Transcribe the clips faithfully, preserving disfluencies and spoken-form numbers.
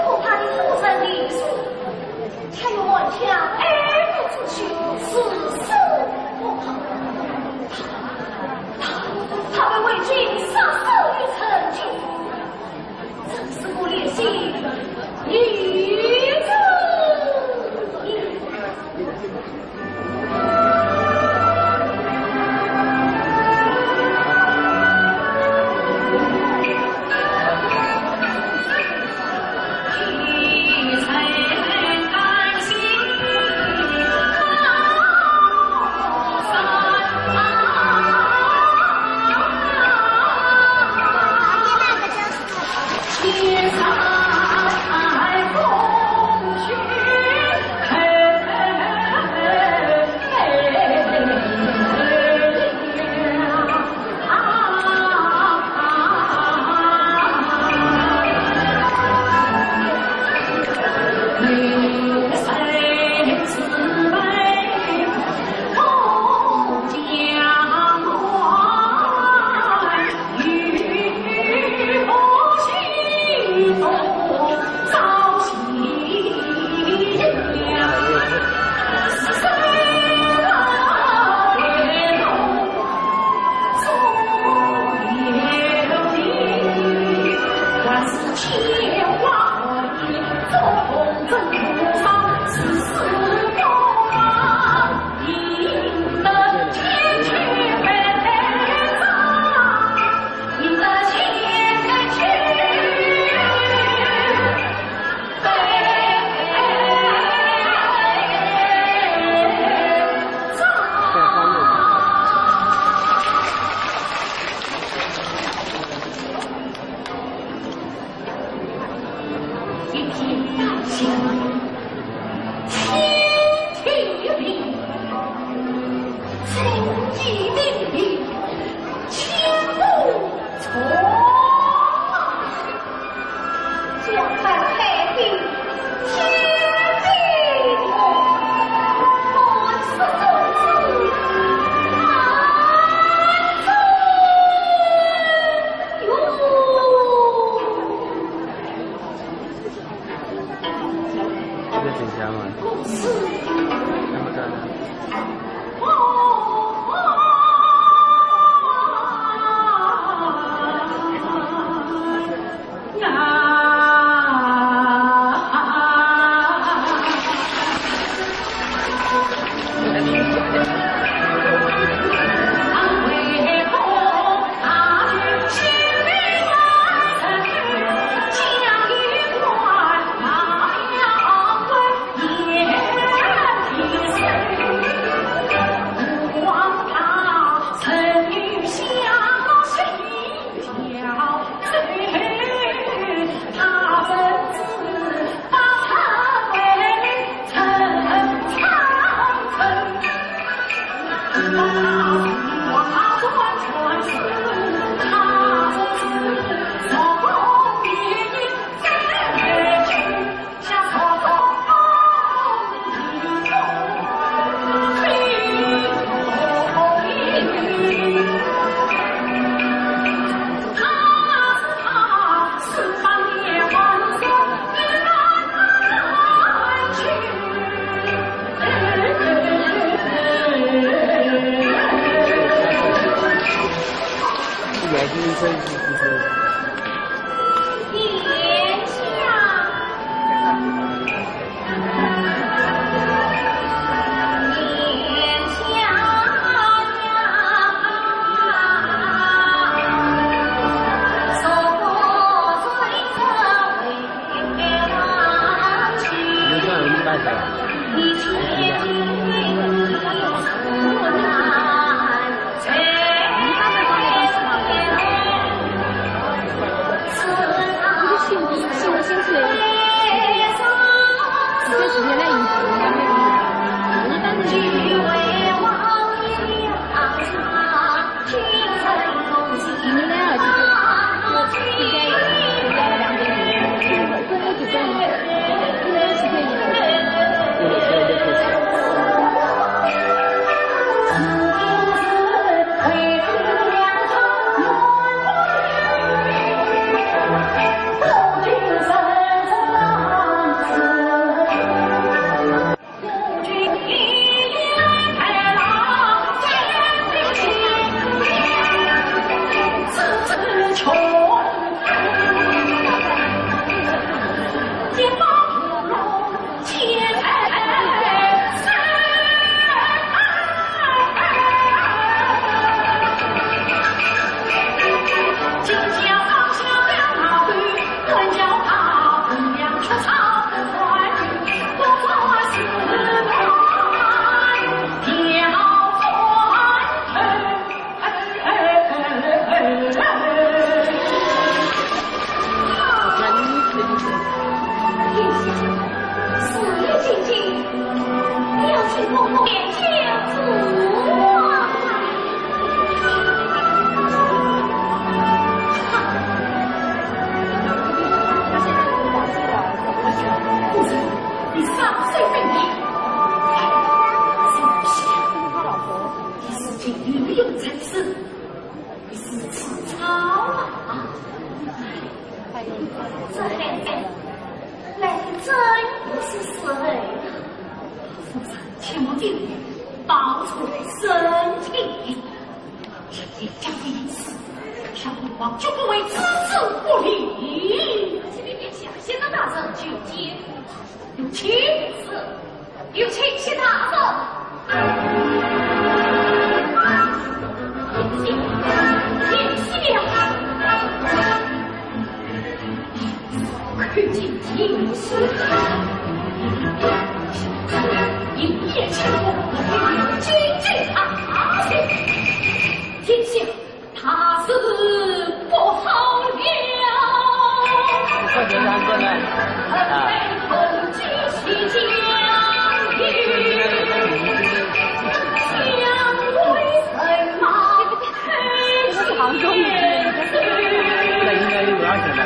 可怕的夫人临死，却又还想爱女之情，是死不可。他，他，他被为君杀死于陈酒，真是我怜惜女子也。这个挺香嘛。那么干呢？这孩子来得真是时候。夫人，请进，报错身体。这一家的事，小王绝不会置之不理。启禀殿下，先生大人求见。有请。是。 有请其他人。贤婿，贤婿。叩见贤婿。一夜清风，金枝玉叶。殿下， 大事不好了！快点上桌来！啊。这是杭州名字。那应该有二十来。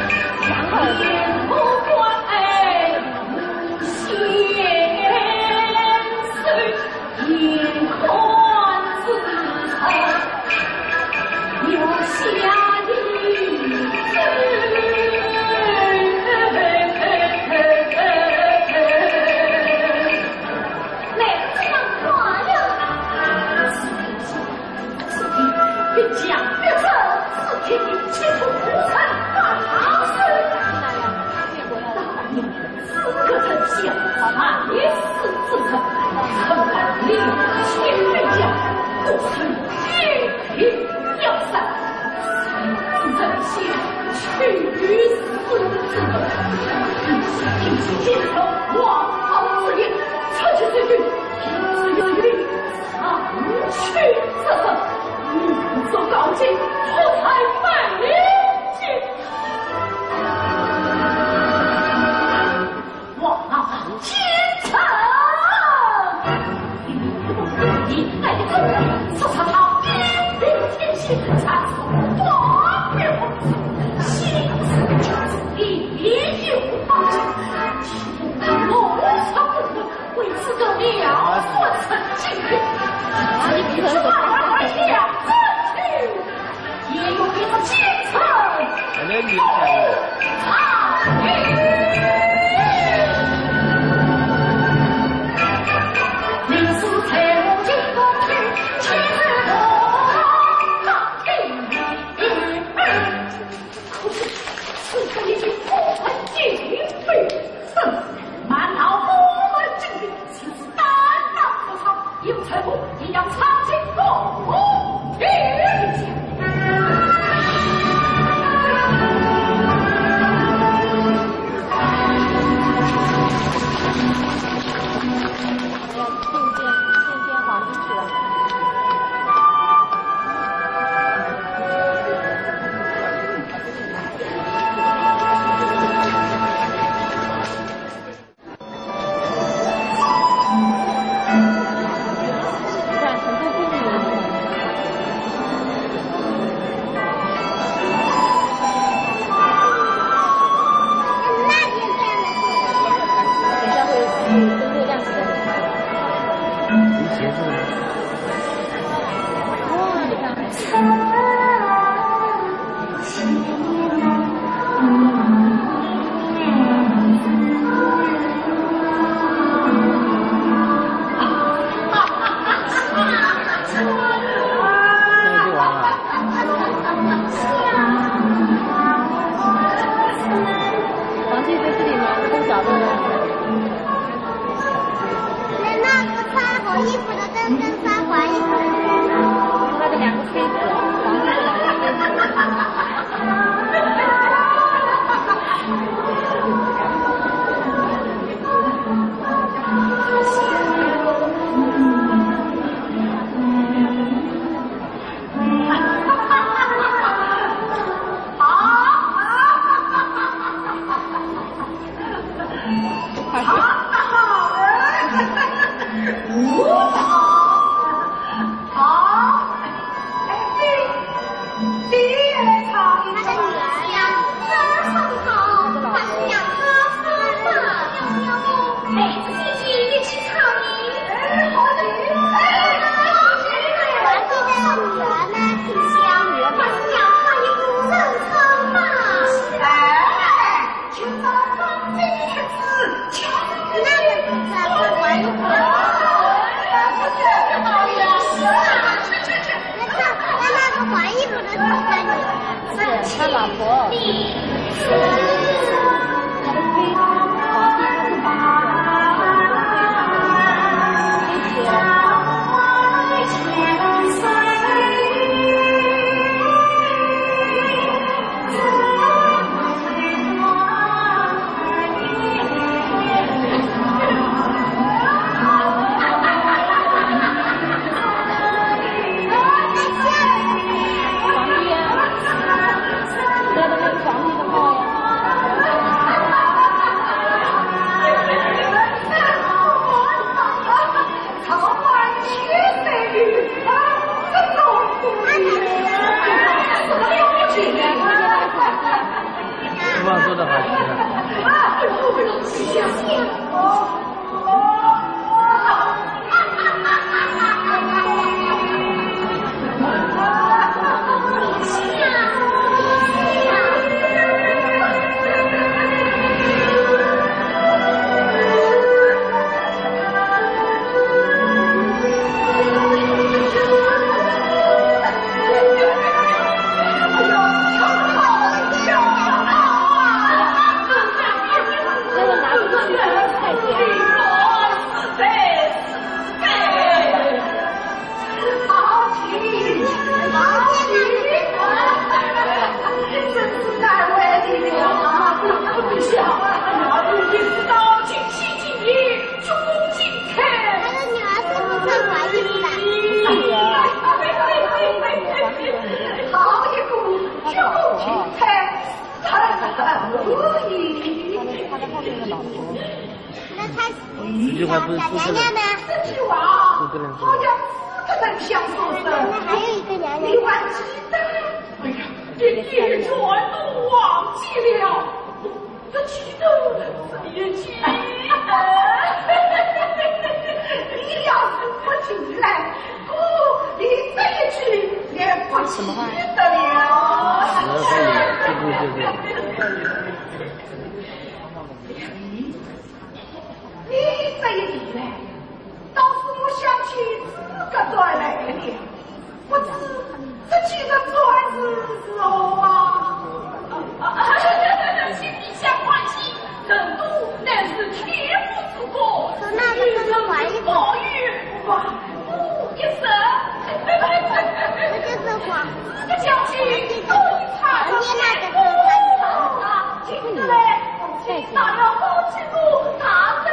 老婆。那他娘娘呢？这句话好像是个人相送的。那还有一个娘娘。你还记得？哎呀，你全都忘记了。 这记得，这也记得。你要是不进来，我连这一句也不记得了。你这一句呢，倒是我想起自个转来了。 不知这几个转字是何方？啊，请陛下宽心，人都乃是天无之过，那个，那个，那个，保佑万物一生。这个将军都已踏上天国，啊，请得来，请大老夫妻都大声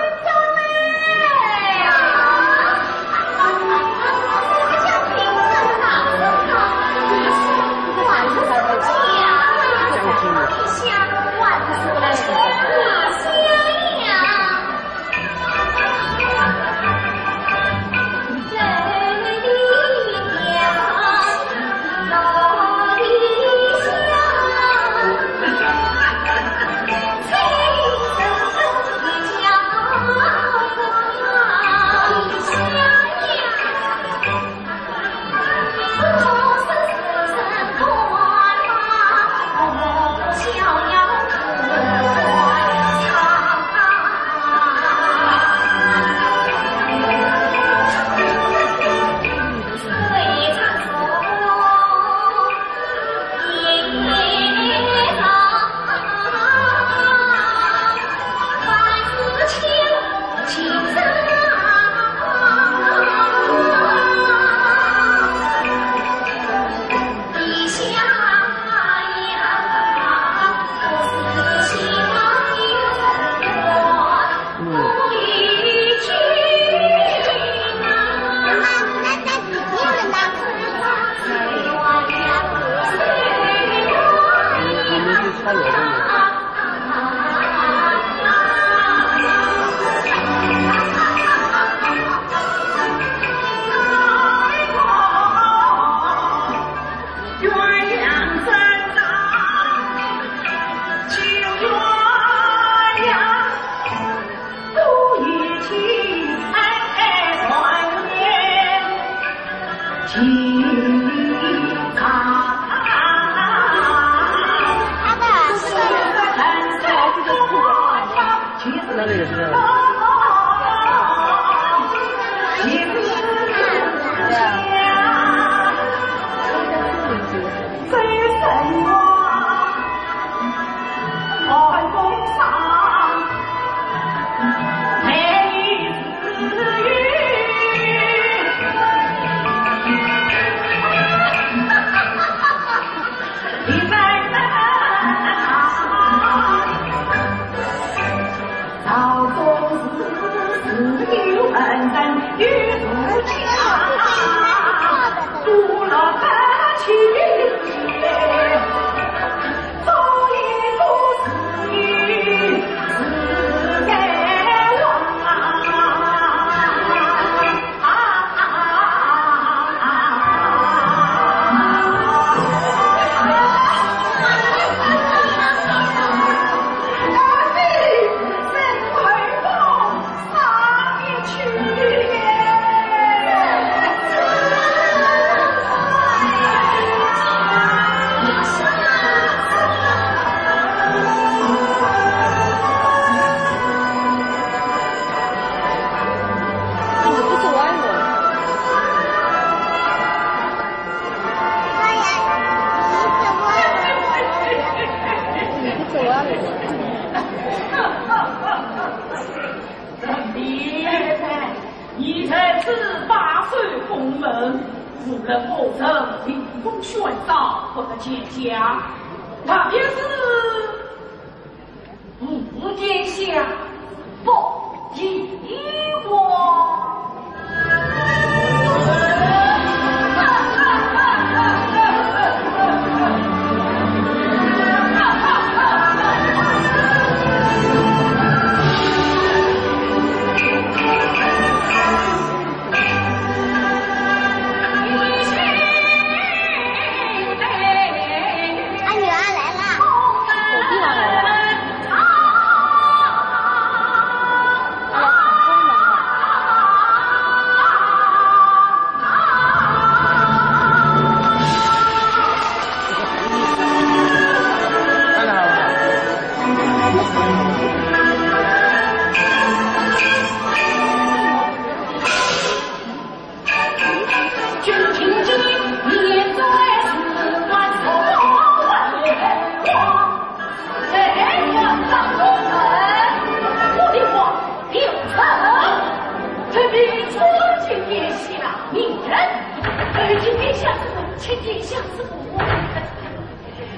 你在此把守宫门，无论何人，屏风悬赏，不得见驾。特别是 五殿下，不依我。俺女儿来了。狗逼王来了。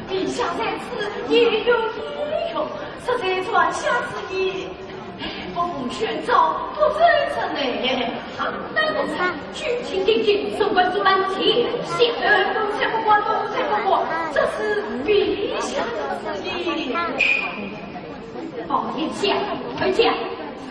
地下在此也有也有，实在传下之意，不奉宣召，不奏折呢。好，那么君臣定定，送官做满天下。呃，奴才不管，奴才不管，这是陛下的旨意。报殿下，回见。是。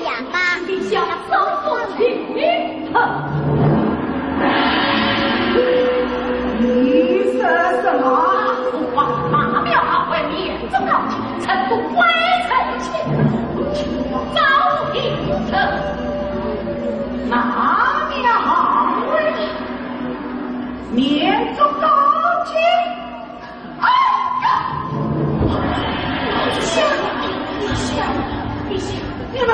哑巴。你想招我去？哼！你说什么？我马庙为你做高级，成都关城去，我去招你去。马庙为你面做高级？ 哎呀！你们，你们，你们，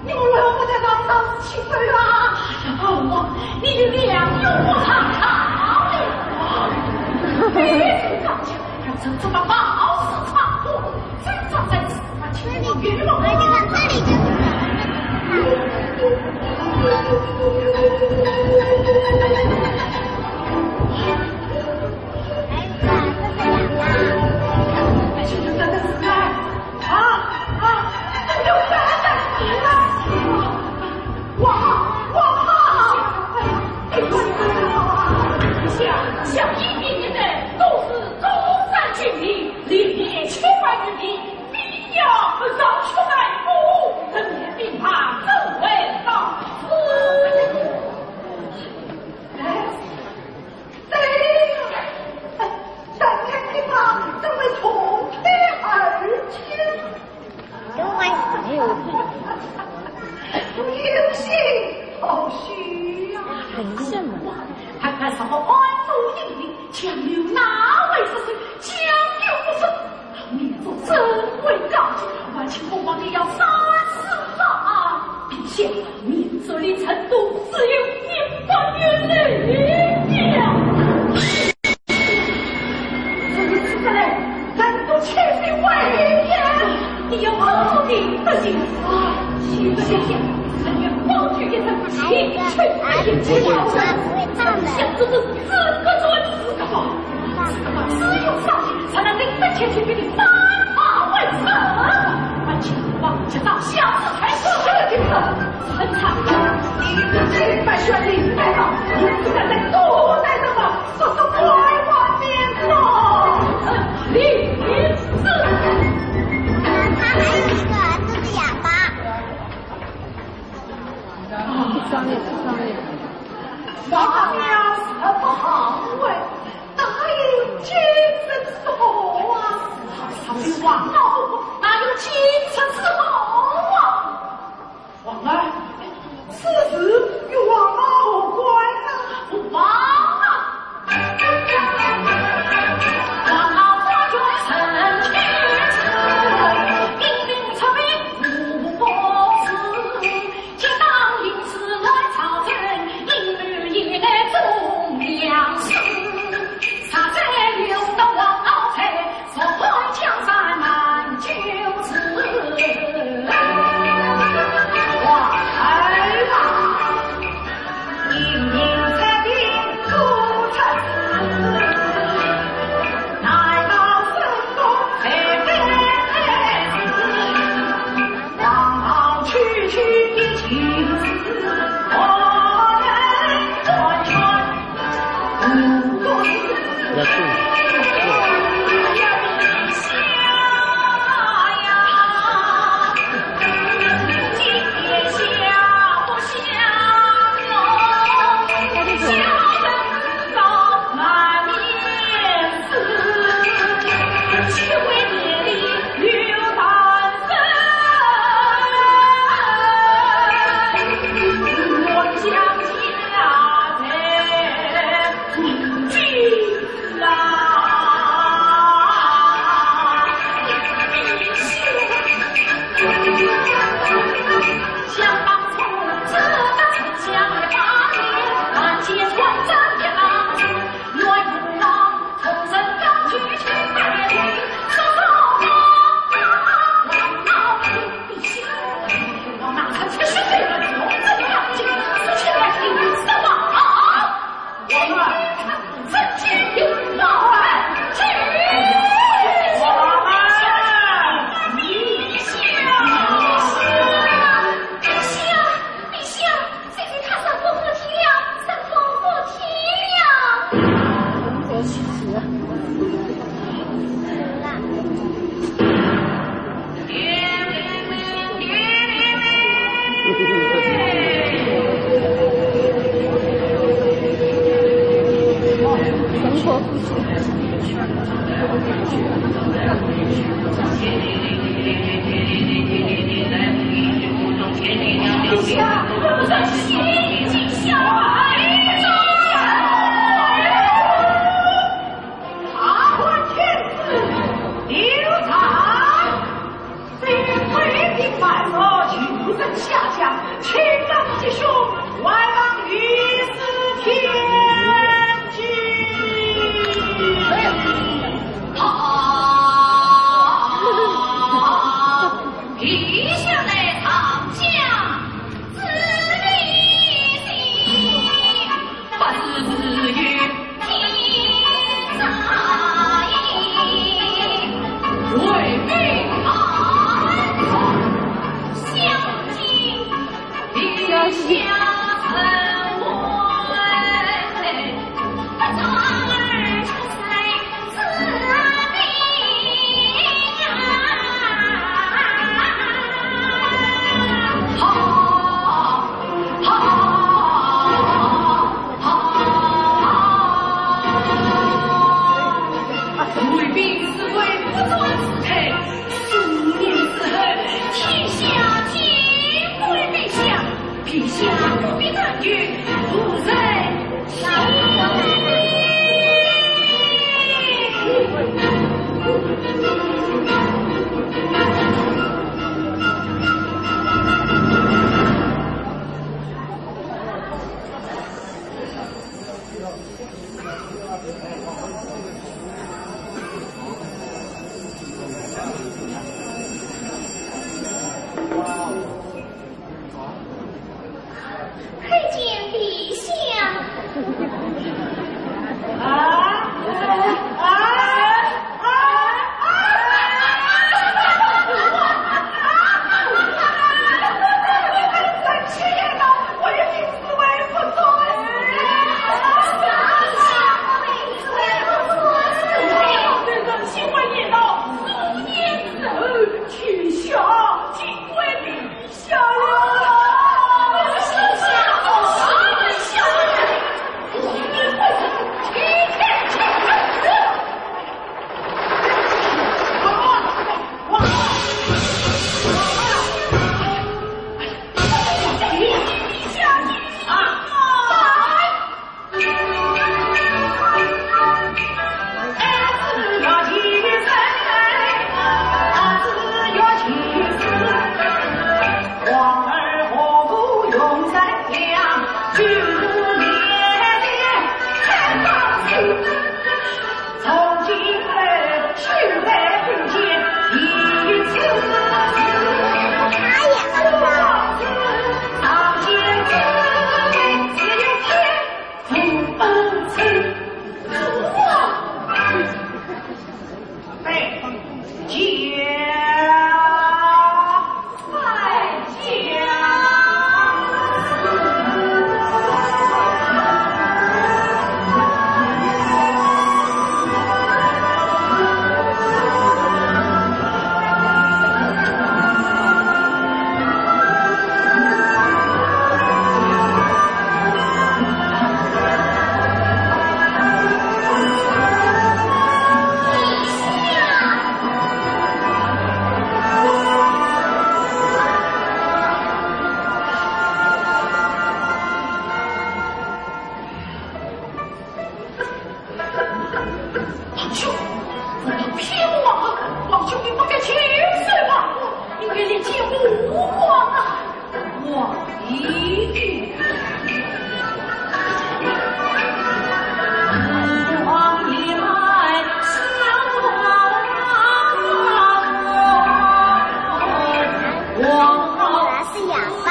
你们为何不在这当时起手啊？哎呀，我，你的良药不长好的。你是高兴，要趁这个好事闯祸，真正在此。 这里，而且看这里就是。哎呀，这个哑巴。啊，啊，哇，哇，哎呀，哎呀，像，像一名人都是中山军的，里面千万人民 必要上去来，我人民兵马怎会到此？哎，对呀，人民兵马怎会从天而降？没有。有心好虚呀。很什么？看看什么暗中隐隐，将有哪位之人，将有不慎。 民族尊贵高洁，万千国王也要杀死啊！陛下，民族的程度只有一百元而已呀！如此看来，难道千岁万岁呀？你要好好的德行啊！请陛下，臣愿保举一人，前去拜见千岁万岁。想这个 这个做这个吧，这个吧，只有上帝才能领得前去给你三朝为臣。而且我只当小子才是这个地方，很惨。你这一百选你来吧，你不敢再多待着吧，说说快方便了。你是。他还有一个儿子是哑巴。上面，上面。 王爷什么好啊？哪有今日之福啊？啥是王老五官，哪有今日之福啊？王二，此事与王老五官啊？王啊！这回兵败走，有人下将，请告父兄，外望御史天钧。好，陛下来上将，这里是。 不知是有天差役，为民安全，小心陛下审问，不招儿出山。 天下皆归陛下，陛下不必担忧，无人 参见陛下。啊！啊！啊！啊！啊！皇兄，不要骗我啊！皇兄，你不该亲手吧？你该理解我啊！皇帝。我是哑巴。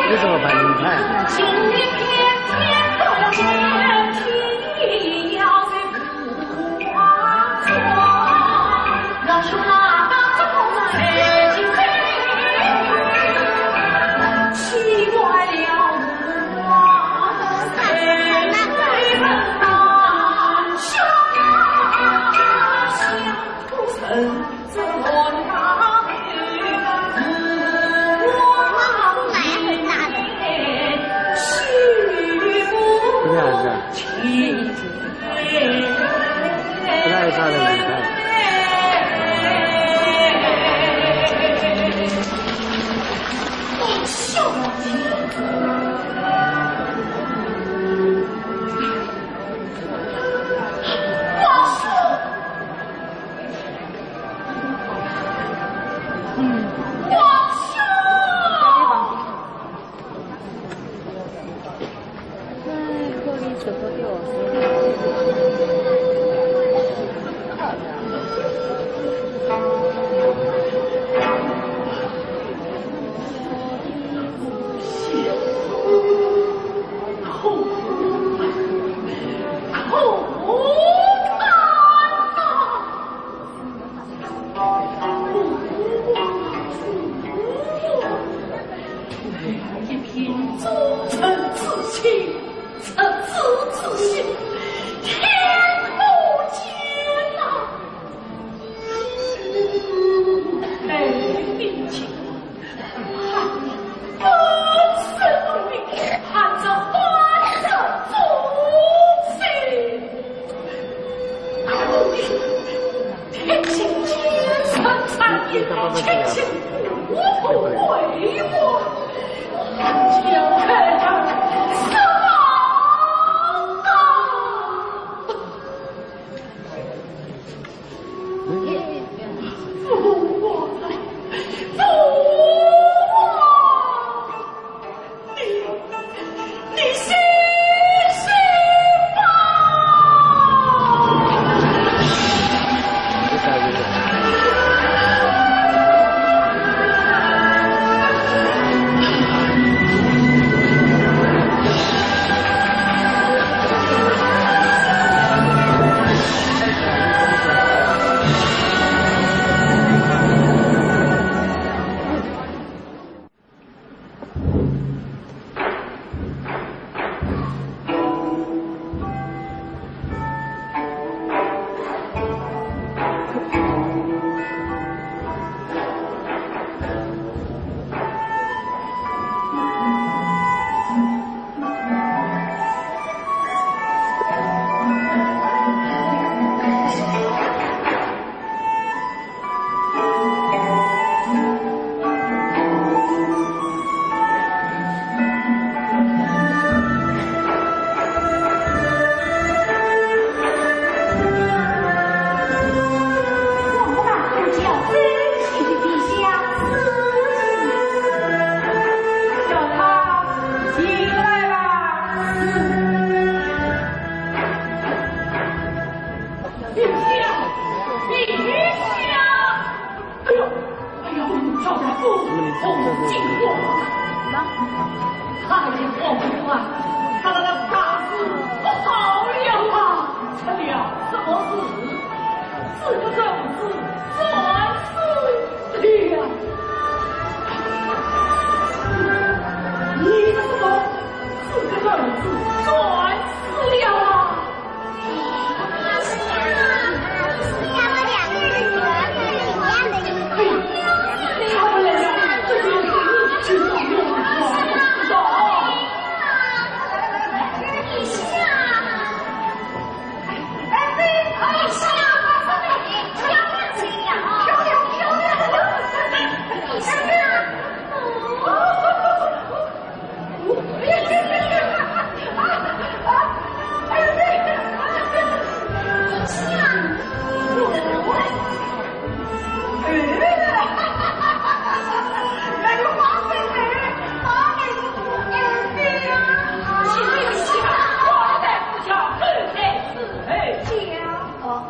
你怎么办？你看。一片忠臣之心，赤子之心，天可见呐！哎，母亲， 哎呦，哎呦，赵大夫，红巾王，哎呀，王母啊，他那个大事不好了啊！出了什么事？四个孙子战死了。你说什么？四个孙子战死了啊？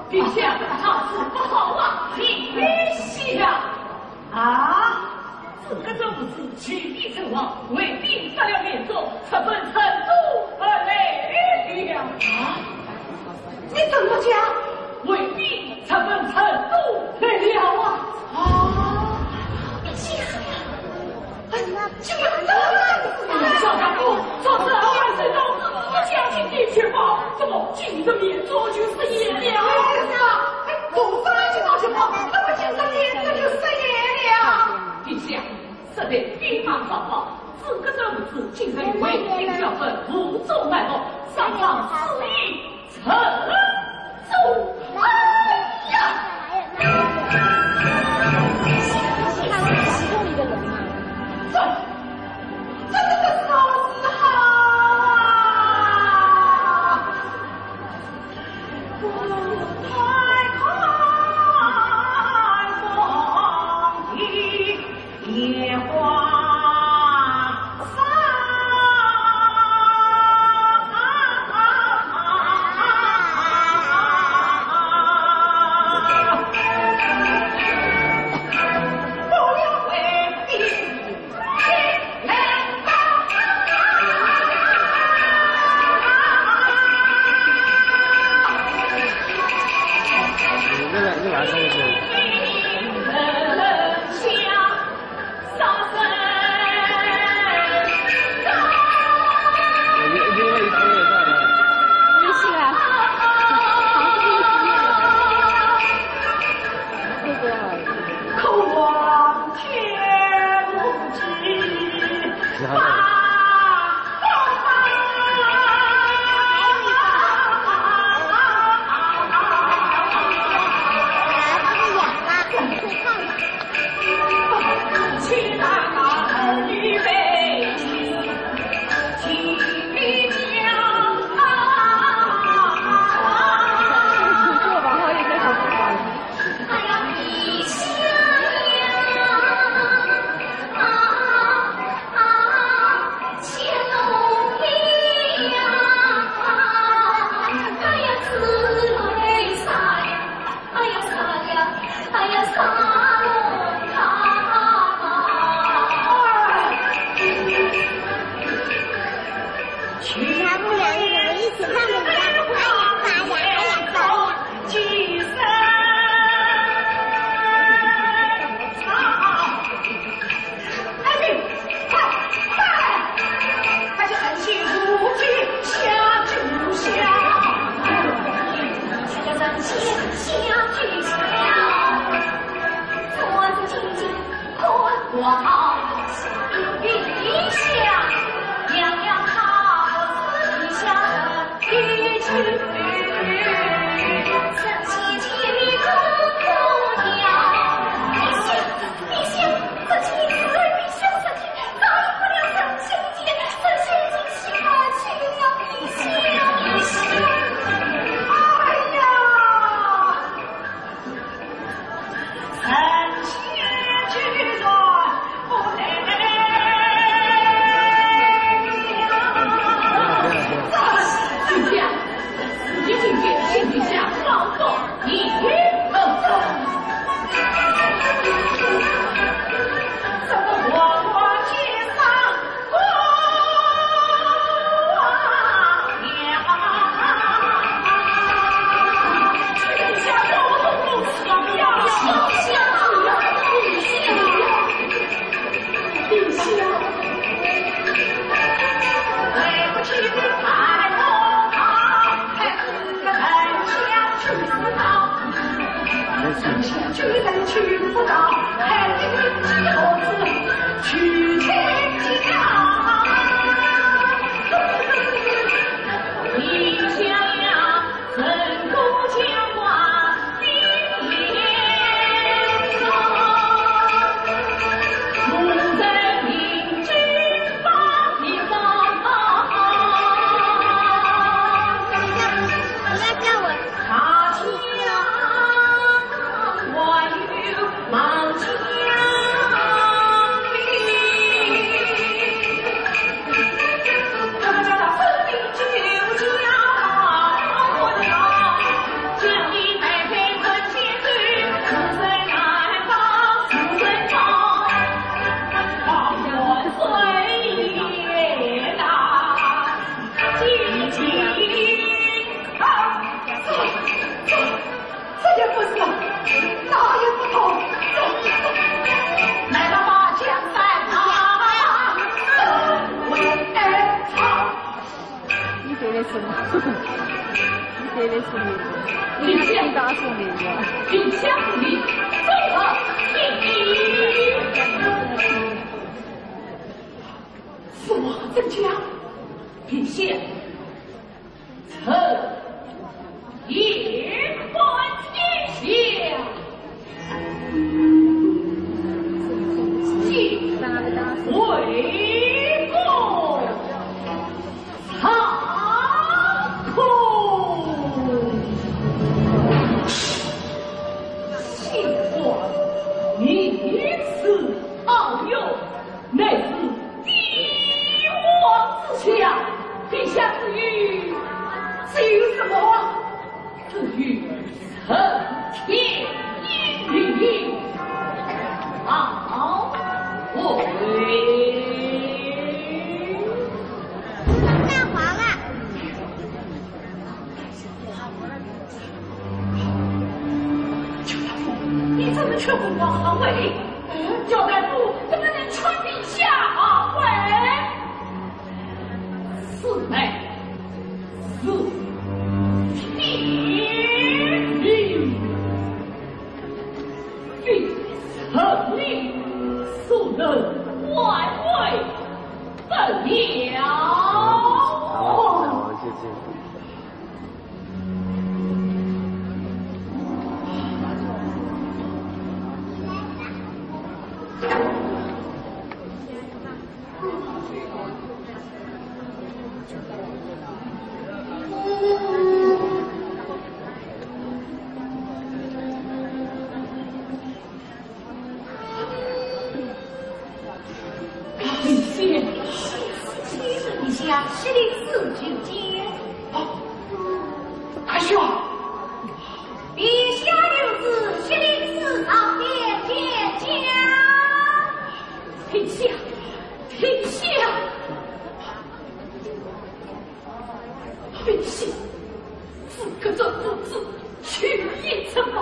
陛下，大事不好啊！陛下！啊！ 四个孙子齐聚成王，为帝杀了面族，直奔成都而来了。啊？你怎么讲？为帝直奔成都来了啊！啊！这个，这个，这个，赵大夫，这是万岁到，不讲情的去报，怎么今日面族就失言了？哎，我早就知道，怎么今日面族就失言了？陛下， 实在兵马上报，诸葛亮父子竟然为兵交奔，无足奈何，上上书以成舟。哎呀！这，这，这，这是啊！你们两个怎么一起唱的？哎呀，哎呀，哎呀，哎呀！这也不是，那也不同。来吧，把江山啊，为爱唱。你对的是吗？你对的是吗？你先打死你吧。你先不理，最后一。是我曾家，平谢。 臣言观天下，今为公操控。姓王名士，遨游 乃是帝王之相，陛下之意，只有什么？只有承天立地，保卫。大王啊！ 你怎么劝我王位？嗯，要大夫怎么能劝陛下王位？此乃是天命，非臣所能违违。了。你想，是你自己讲。啊，大兄。 陛下有旨，徐令史上殿见驾。停下，停下，停下！这个人不知去意怎么，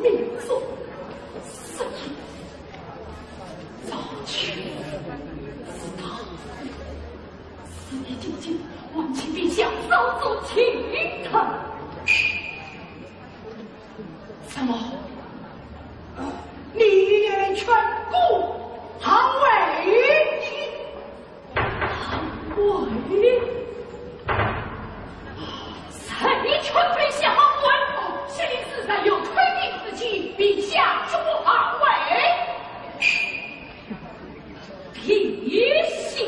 命中失意，早去知道。 你今天望请陛下稍作轻判。什么？你也劝过韩伟？韩伟？谁劝陛下韩伟？是你自然有推定之计，陛下说韩伟。 陛下。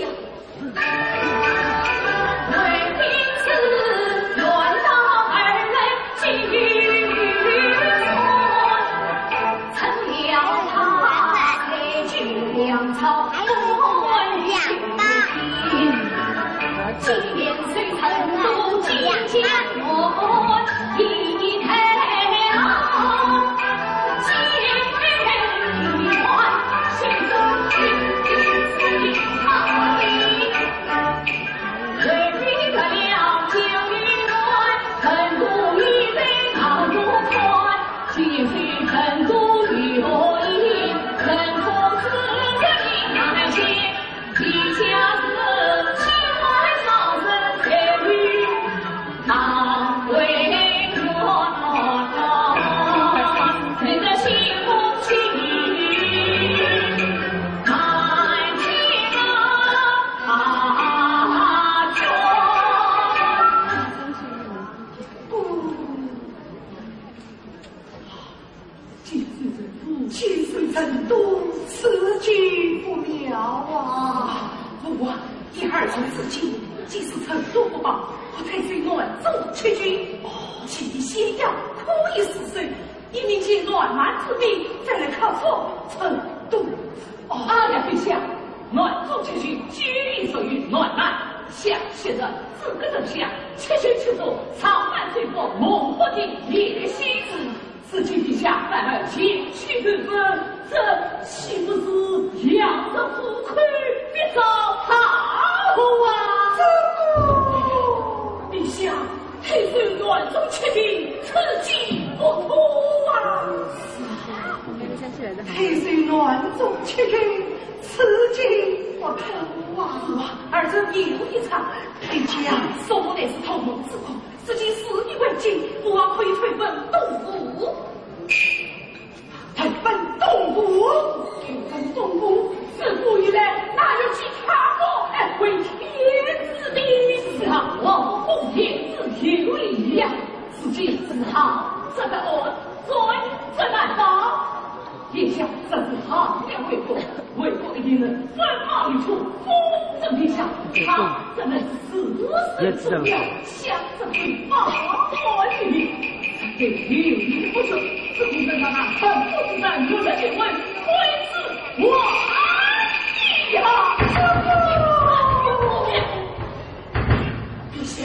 既是成都，此计不妙啊！父王，依儿童之见，即使成都不报，可退守南中七郡。哦，其地险要，可以死守，一面遣南蛮之兵，再来靠拢成都。哦，啊呀，陛下，南中七郡既已属于南蛮，想昔日诸葛丞相七郡七州，长安征服孟获的野心。 如今陛下反而前去投奔，这岂不是羊入虎口，必遭大祸啊？这个，陛下，退守南中七郡，此计不妥啊！退守南中七郡，此计不妥啊！父王，儿臣有一策，陪将所乃是同盟之功， 如今事已未尽，父王可以退奔东吴。退奔东吴？退奔东吴，自古以来哪有其他国，哎，为天子的？是啊，老夫奉天子有礼呀。如今只好这个恶罪，这难道 殿下，这是好的回复，回复一定能分毫一处，封正天下。他怎能自私自利，想着回报于民？这对于民不忠，自古圣上那臣不治国，有人就为推之亡矣呀！陛下，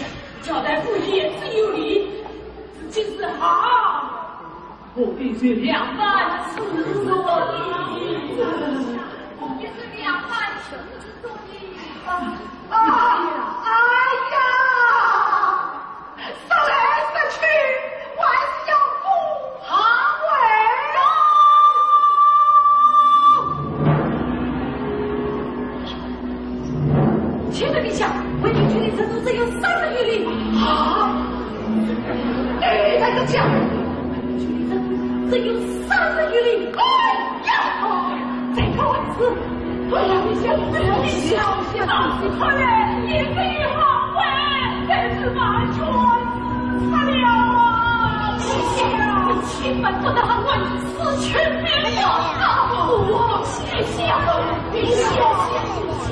交代父王言之有理，如今只好 我必须两番思索。我必须两番思索。啊，哎呀，哎呀，说来说去，我还是要攻韩魏。启奏陛下，魏军距离成都只有三十余里。啊！ 哎，在这讲，只有三十余里。哎呀，再看我一次。哎呀，你想，你想，你想，不得为此去灭了。啊，我谢谢，谢谢，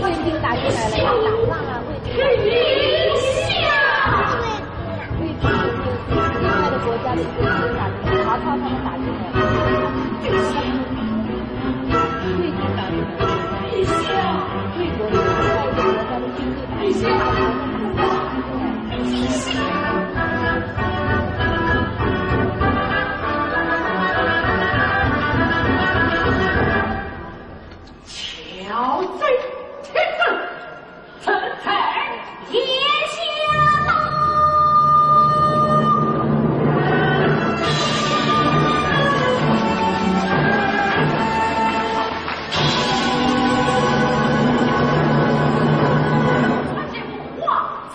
卫兵打进来了，要打仗了，卫兵打进来了。卫兵就是另外的国家的一个军打进来，曹操他们打进来了。卫兵打进来了，卫国的另外一个国家的军队打进来了。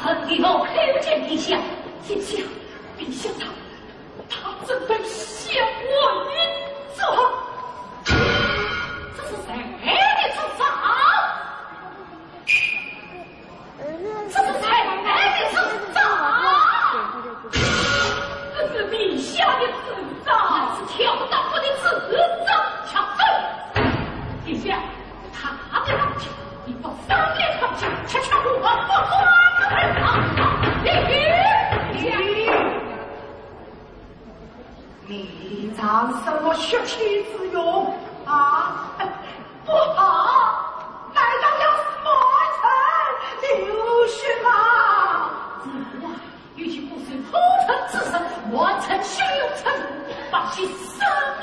臣李儒叩见陛下。陛下，陛下他，他正在向我饮酒。这是谁的主张？这是谁的主张？这是陛下的主张，是挑拨离间的主张，下跪。陛下， 他的老家，你不方便看见，恰恰我不光不看啊！你，你仗什么血气之勇啊？不好，难道要是满臣流血吗？子啊， 与其不是偷臣之身，满臣胸有成竹，把其生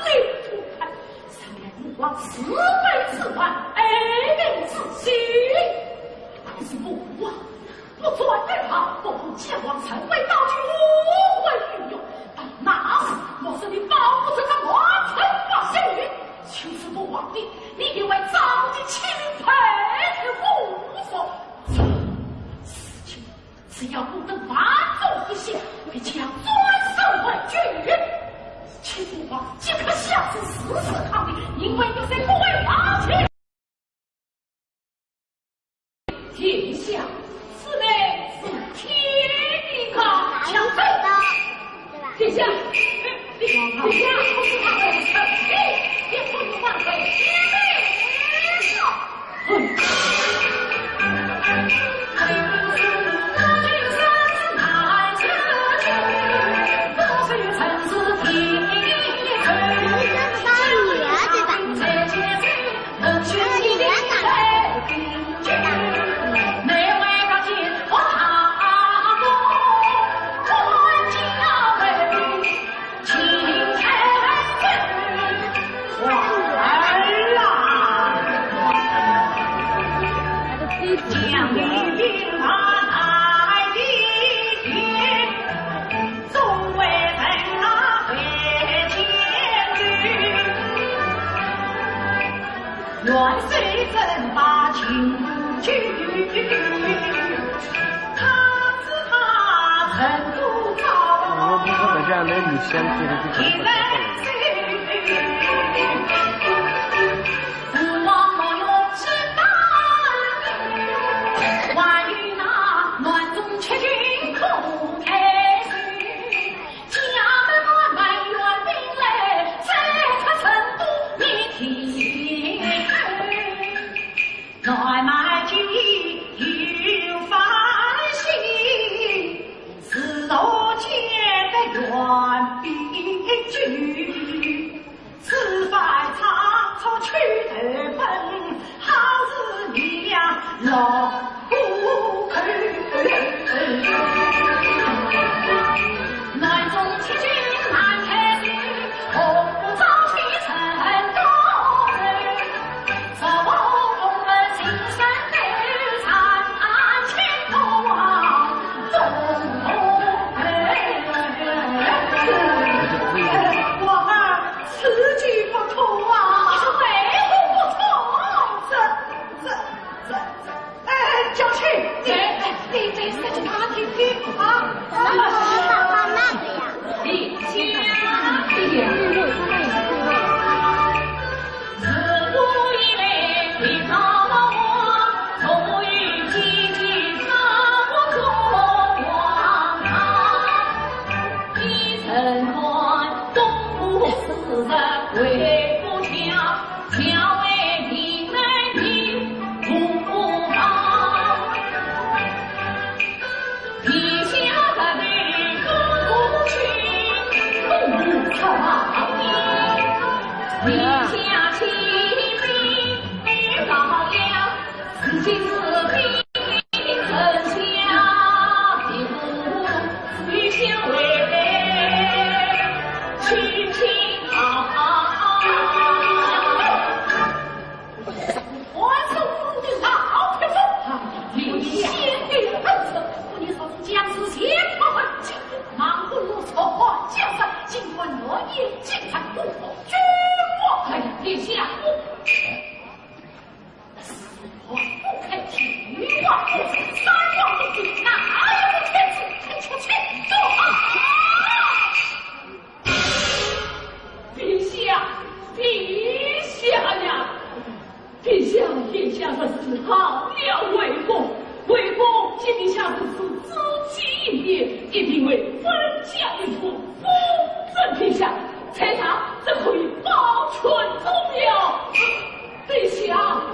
灵涂炭，实乃吾皇慈悲之患，爱民之心。但是吾皇不战而降，不顾将王成为道具，无为于用。到那时，莫说你保不住这满城百姓，就是我皇帝，你也会遭你钦佩无数。事情 只要不得万众一心，必将转身回去。请吾皇即刻下旨，誓死抗命，宁为玉碎，不为宝剑。殿下，此乃是天命啊！小子，殿下，殿下，不是他们，你也不能反悔，天命。 我们不是很像那女生，这个地方。我儿，此计不妥啊！你说为何不妥？这，这，这，这，哎，小青，你，你，你再说给他听听啊！什么时候爸爸那个呀？三王公子，哪有这天子？出去走好。陛下，陛下呀！陛下，眼下这是好了魏国，魏国见陛下如此志气一点，一定会分家一族，封赠陛下，在上这可以保全宗庙。 陛下，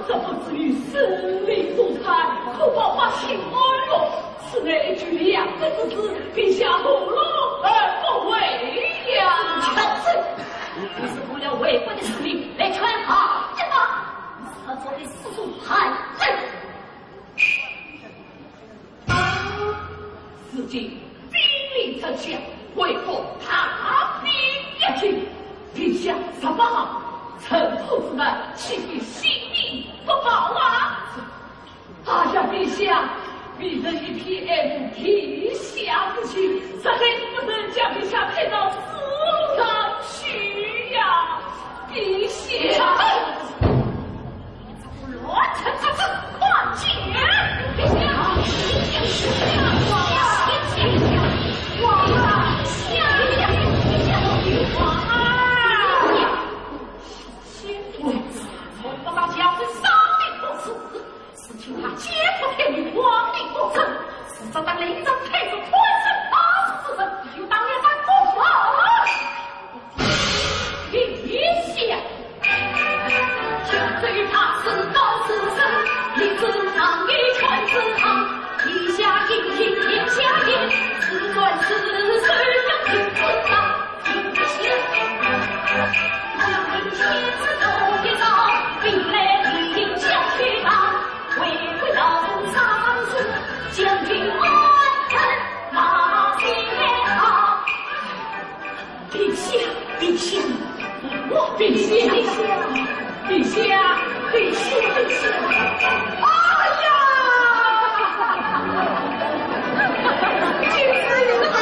这不至于生灵涂炭，可保百姓安乐。此乃一举两得之事，陛下何乐而不为呀？畜生！你是为了魏国的势力来劝和的吗？你是做的是种叛人！ 如今兵临城下，魏国大兵压境，陛下若不好，臣仆之难岂非性命不保啊？哎呀，陛下，为人一片爱护天下之心，实在不能将陛下推到死路上去呀，陛下！ 陛下，陛下，我陛下，陛下，陛下，陛下！哎呀！今日是大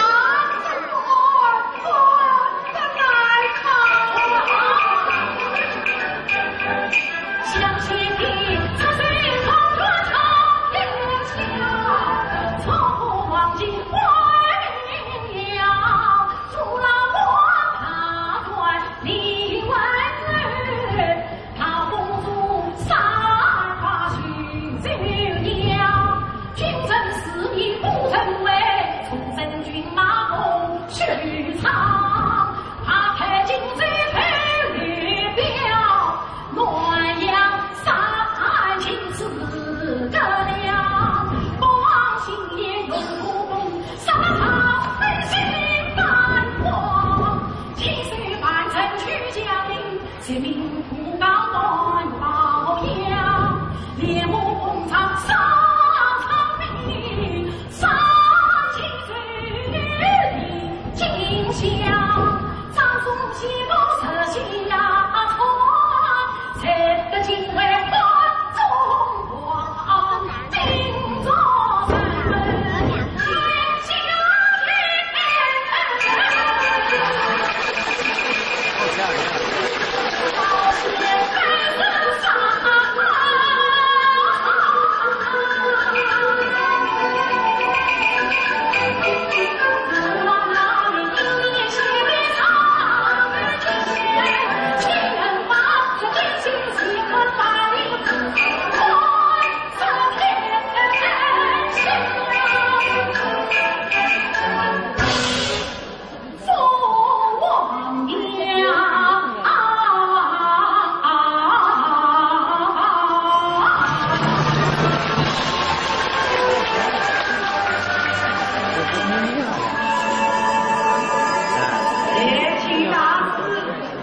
哎，请大师，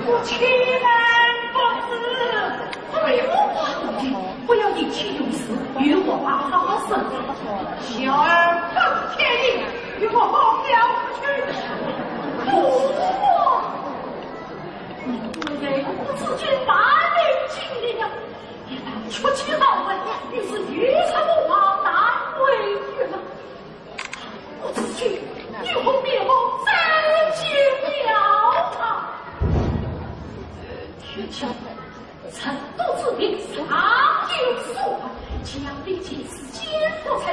不请难不知。 哎呦，不要意气用事，与我好好说。小儿不是天意，与我好好去。不，你对人不知君，反被经历了。一旦出去好问，你是与什么往难为情啊？ 我自己与后面后再见了他。天下成都之名尚有所传，将来前世奸夫才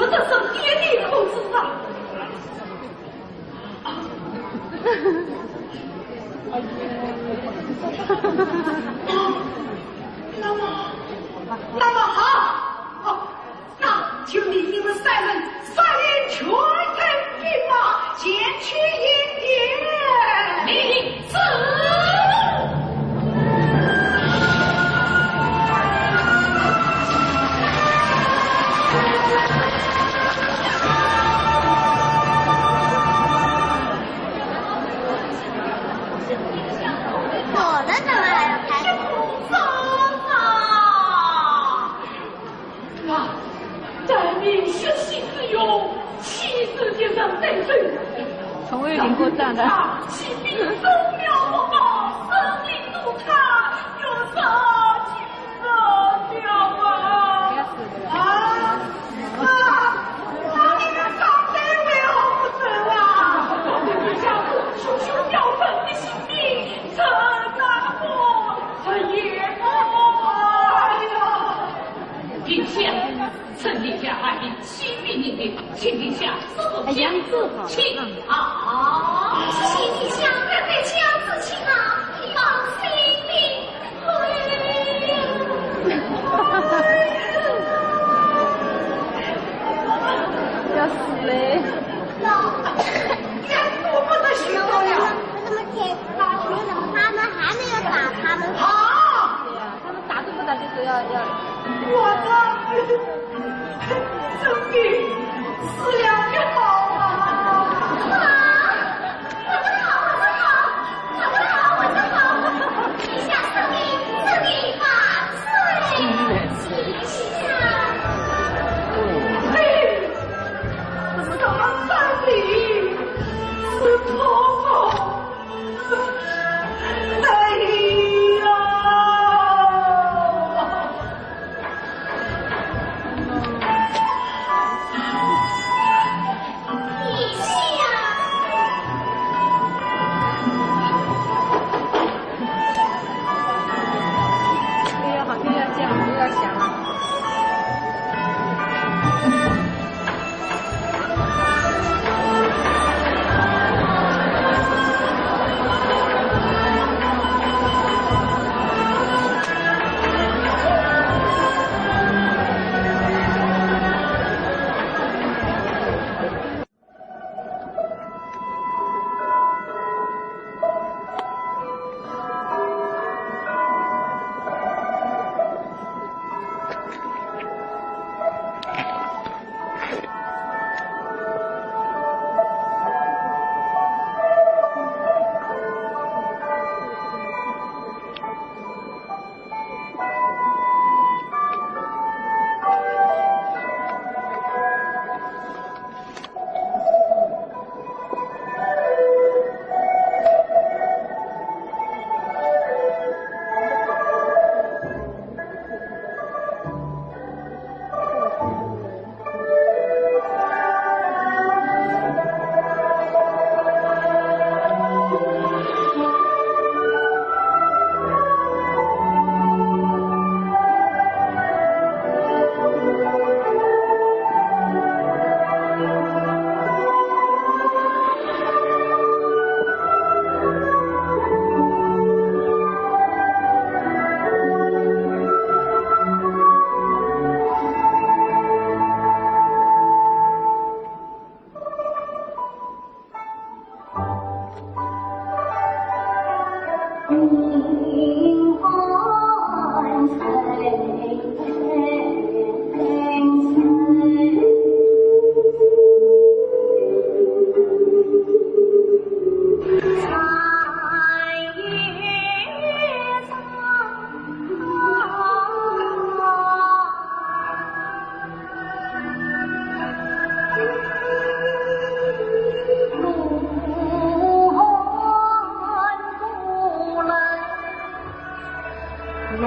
得是爹爹可知啊？啊，那么，那么好，好，那就命你们三人率领全队兵马前去迎敌。命令。是。火了怎么还要开？啊，带领血洗之勇，气势决然得胜。从未领过战的。起兵中了不高，胜利如他，有啥气势了啊？啊，啊，那你们刚才为何不走啊？你下次雄雄要分的性命，这家伙，这也不，哎呀！ 殿下，臣殿下爱民，启禀您的，请殿下速速请。哎呀，这个。请啊！请殿下，这对将之情啊，你放心的。要死嘞！老，也顾不得许多了。那么天，老兄，他们还没有打他们。好。 他们打都不打，就是要，要。我的，这个死了也好啊！啊，我的好，我的好，我的好，我的好！陛下圣明，圣明万岁！陛下！嘿，什么圣明？是婆婆。 哎呀！夫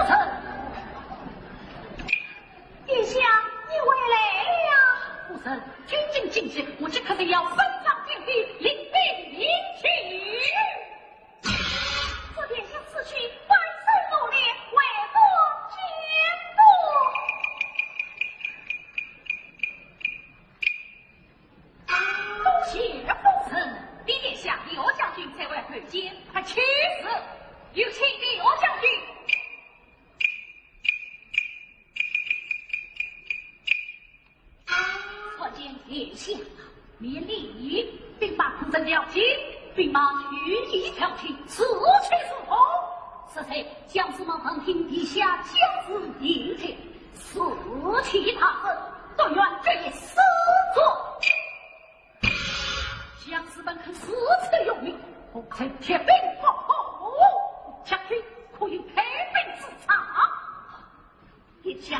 人，殿下，你回来了。夫人，军情紧急，我即刻就要奔上殿去，领兵迎接。祝殿下此去，万事如愿，为国尽忠。 多谢夫人，李殿下、李将军在外求见，快请。是，有请李将军。参见殿下。免礼，兵马布阵要紧，兵马全已调齐，士气如虹。适才，将士们闻听殿下将至，定定 士气大振，但愿决一死战。将士们看士气如虹，红尘铁兵，吼吼吼，将军可有开兵之兆？殿下，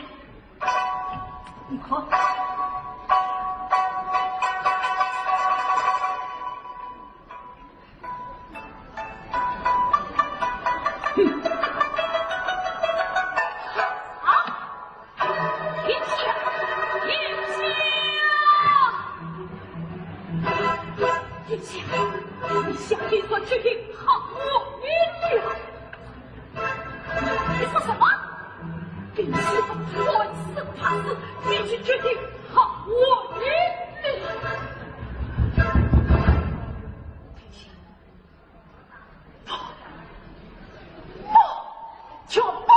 你看。 殿下，殿下，殿下，你下定这决定好不明了。你说什么？你是不是万死不怕死，你这决定好不明了。 不，不，绝不！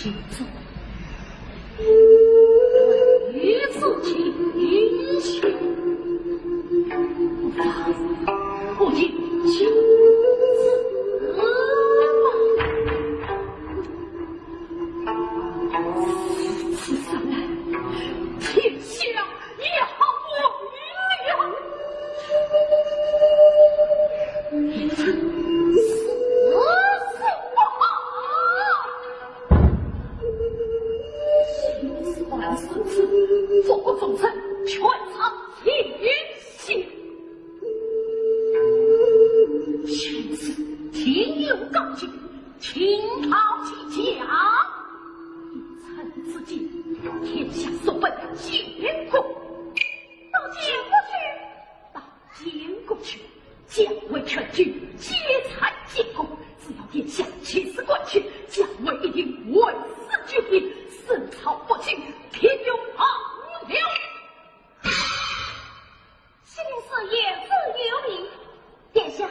请坐。为子请起。不妨，不请请。如此说来，天下也好无聊。如此说来， 万事万事，做个众生全场清醒。现世定有高见，请讨其讲。趁此机，天下所本见过，都见过去。 到监过去，将为全军解散监过，只要殿下起事管去，将为一定万死俱平，圣朝不清，天有亡了。西林寺言之有理，殿下，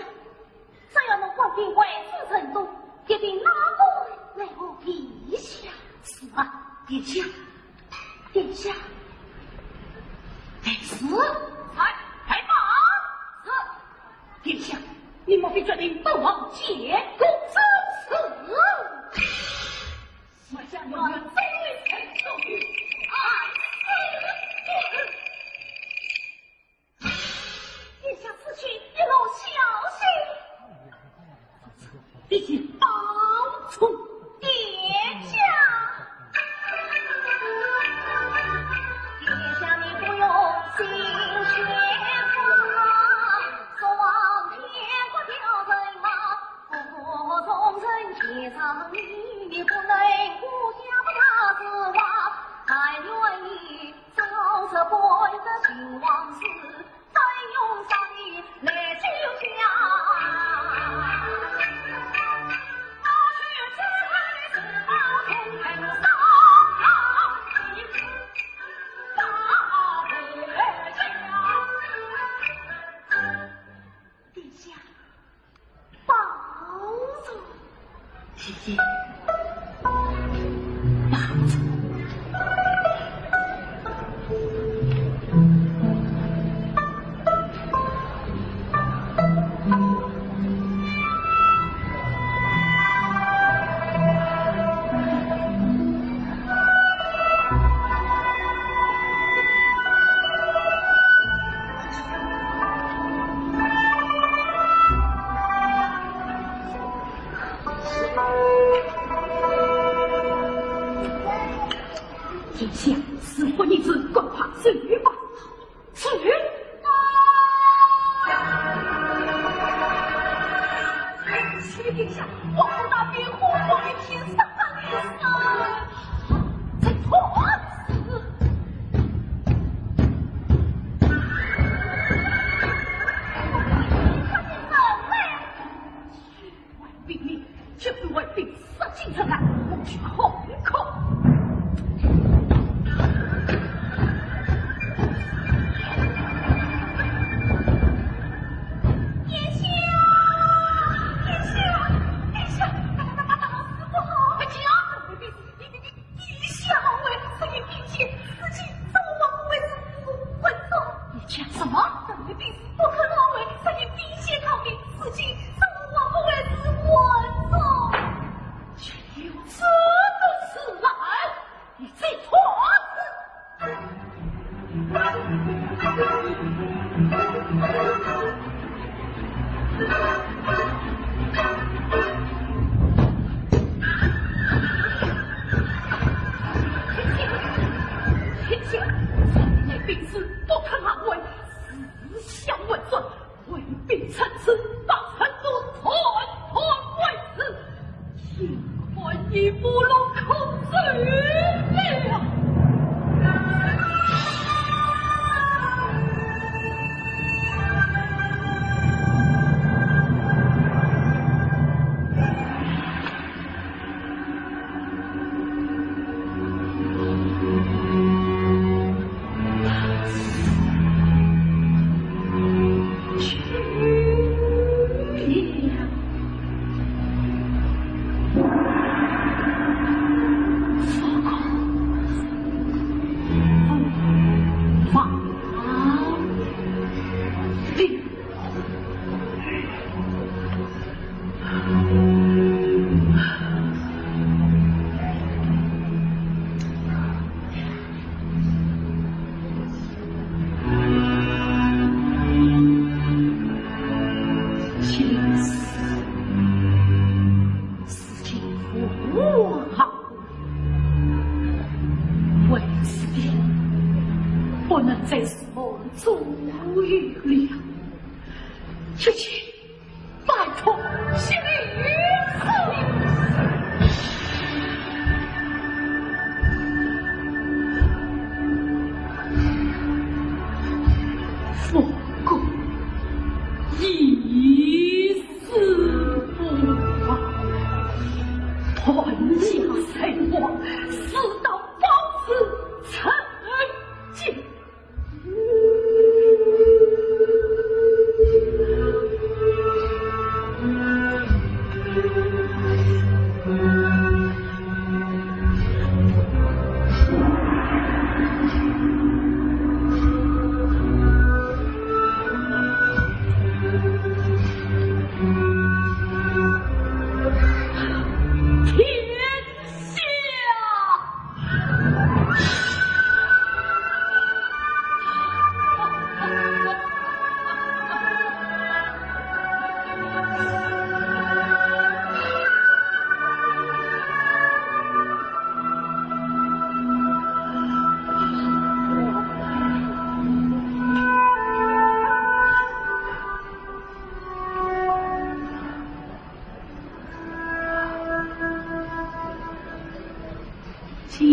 只要侬官兵为之震动，一定拉过来和陛下。是啊，殿下。 殿下。哎，是。在，在吗？是。殿下，你莫非决定不往监过？正是。我将我们追随出去，按时不误。 殿下此去一路小心。一切保重。殿下。殿下你不用心学法，说皇天不掉人马，不从人天上，你不能顾家不大事哇，但愿你 早日搬得新王室，再用上你来救驾。殿下。 保重。姐姐，保重。 殿下，事不宜迟，赶快走吧。 是。启禀殿下，皇甫大兵火烧一片，杀伤力甚。这错事。快点人来！ 外兵，这是外兵杀进城来，我去看看。殿下，殿下，殿下，大大大大，大事不好！快讲！外兵 殿下，我为出于兵前，事情怎么会如此混乱？你讲什么？这位兵士不肯让我出于兵前逃命，事情怎么会如此混乱？有这个事来，你这错事！ 天下，天下，那兵士不肯安慰，思想混乱，为兵趁势，把城都团团围住。 看你不落空手了。事情无好，为此不能在此梦中有了。去去，拜托，谢礼。不过，一 死不亡，传家神话，死到宝子成精。天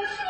下！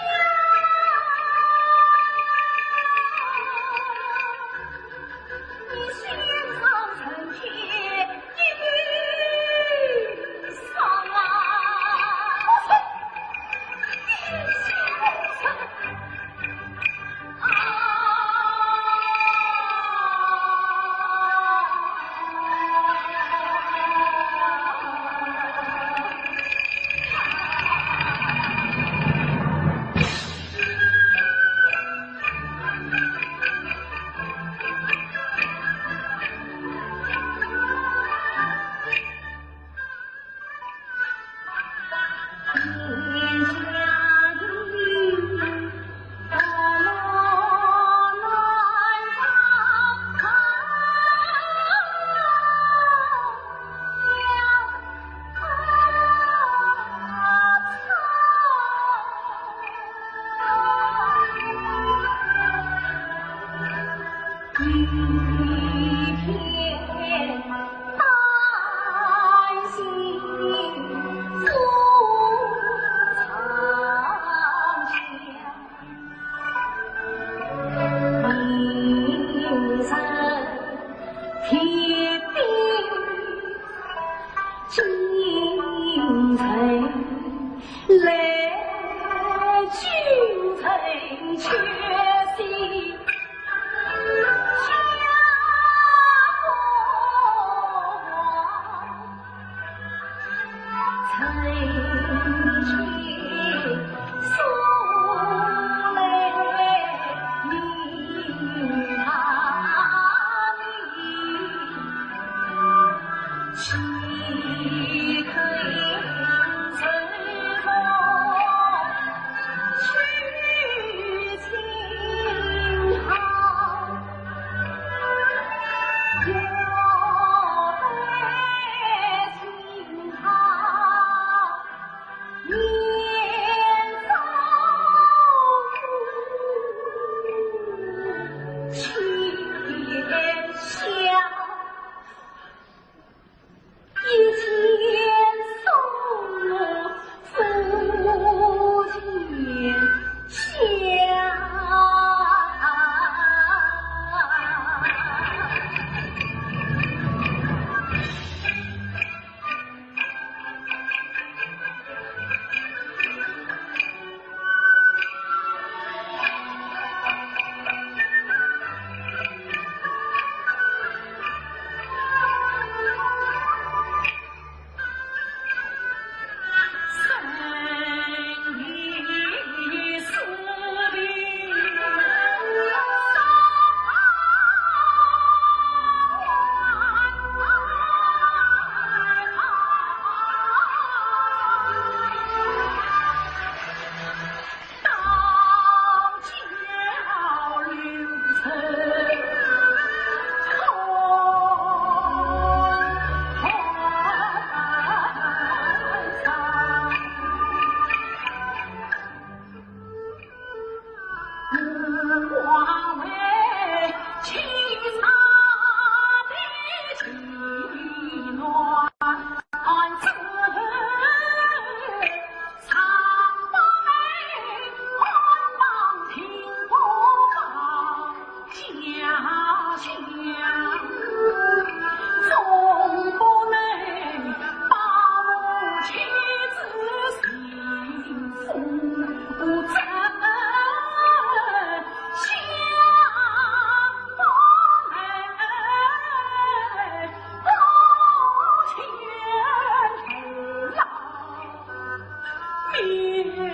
你，你，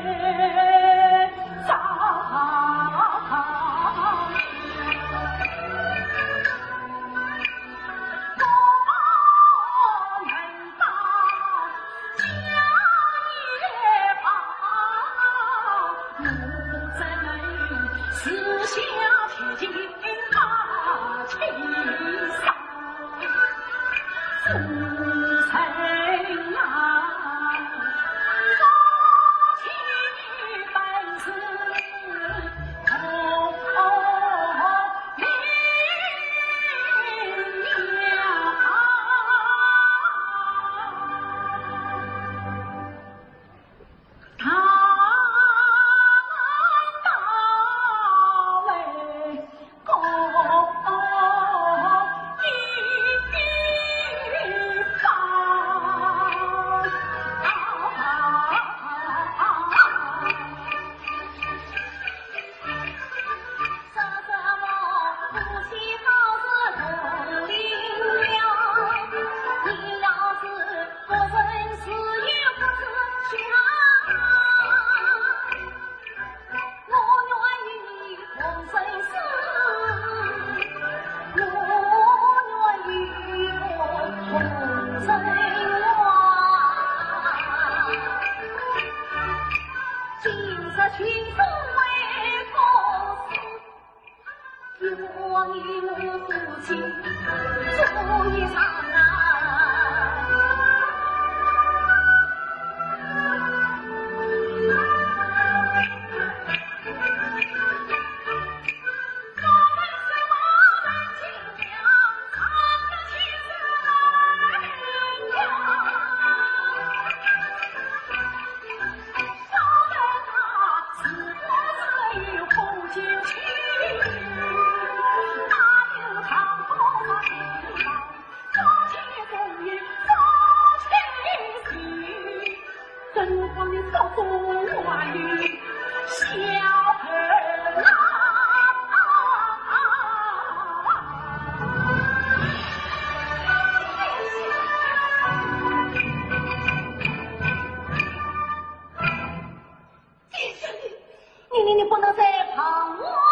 你不能再碰我了。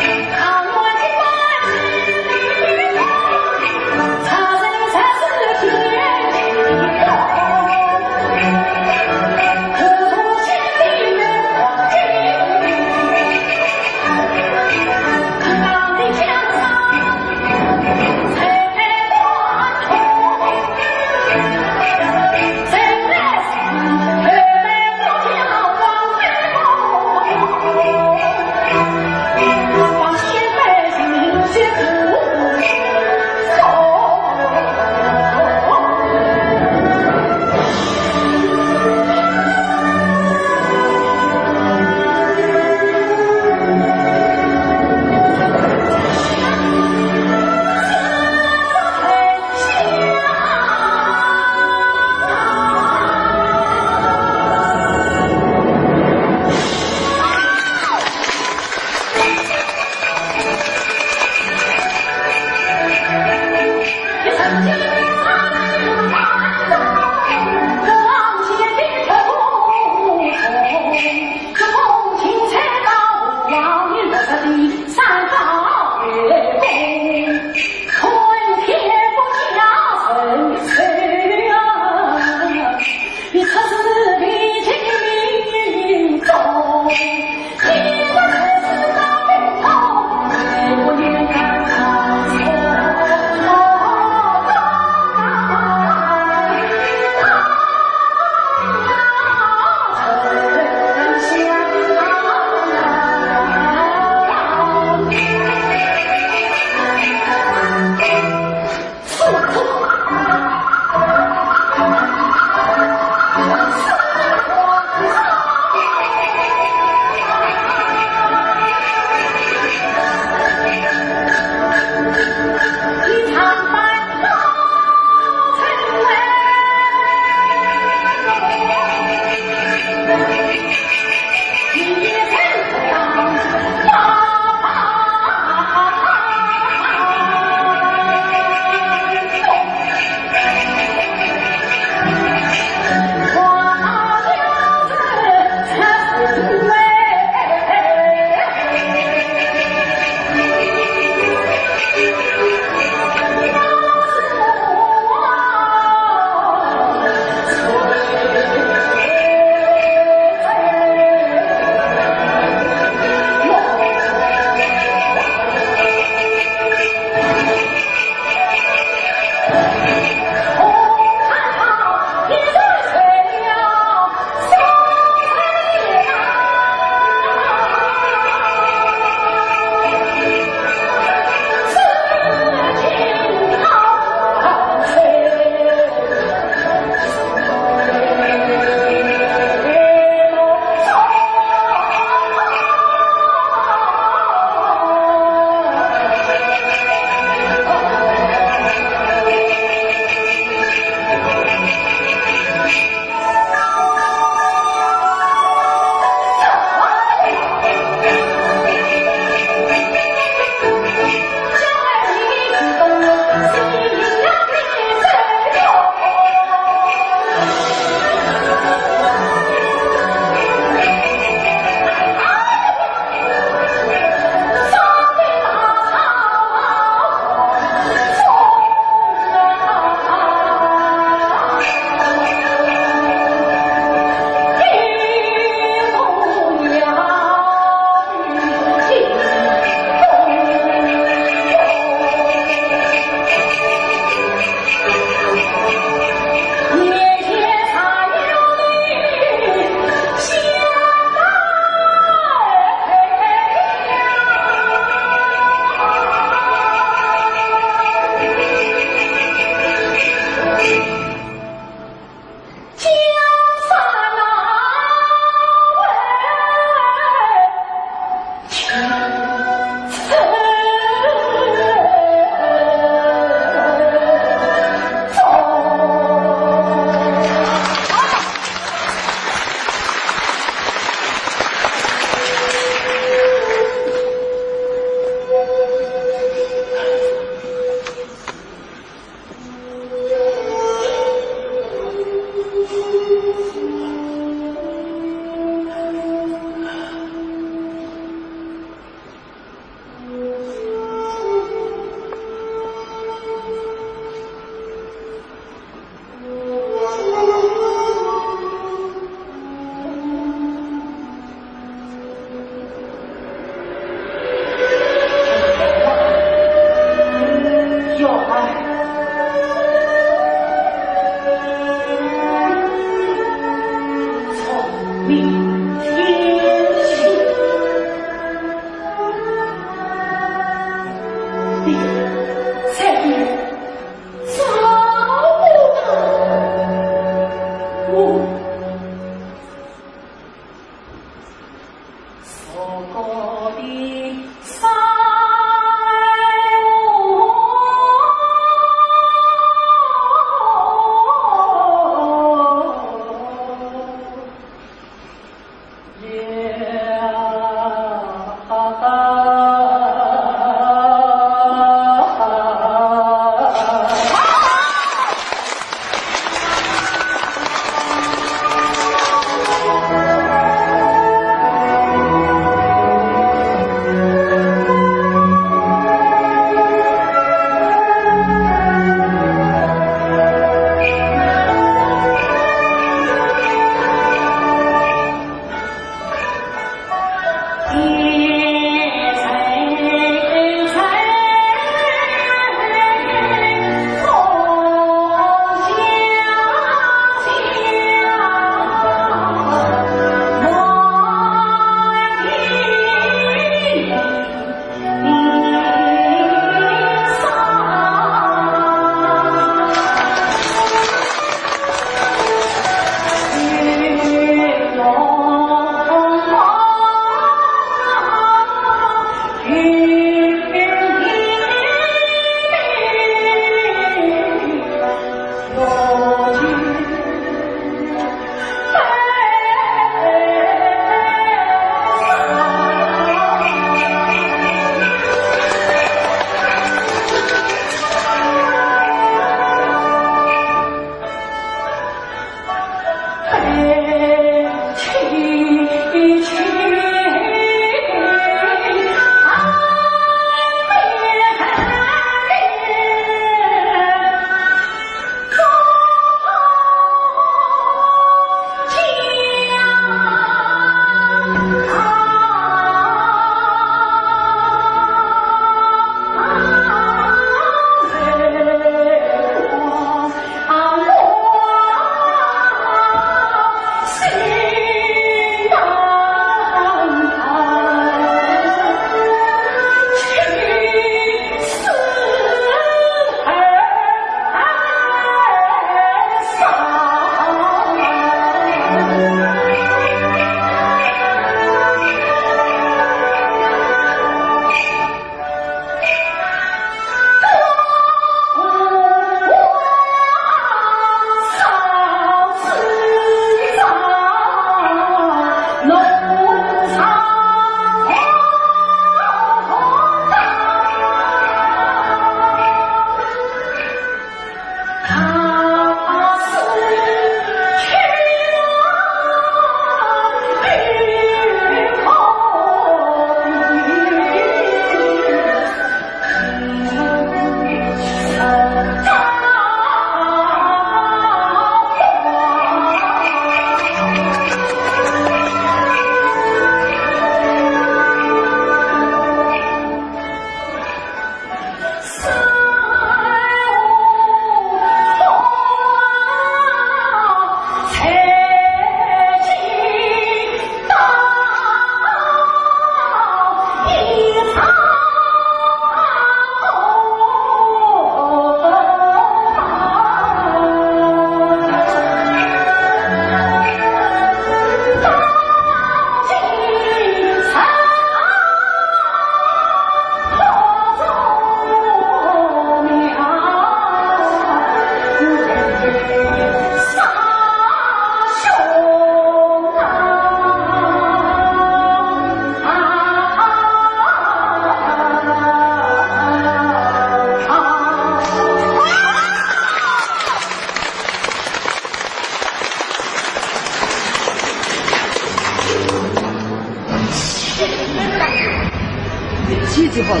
这就好了。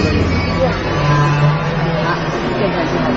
啊，这样就好了。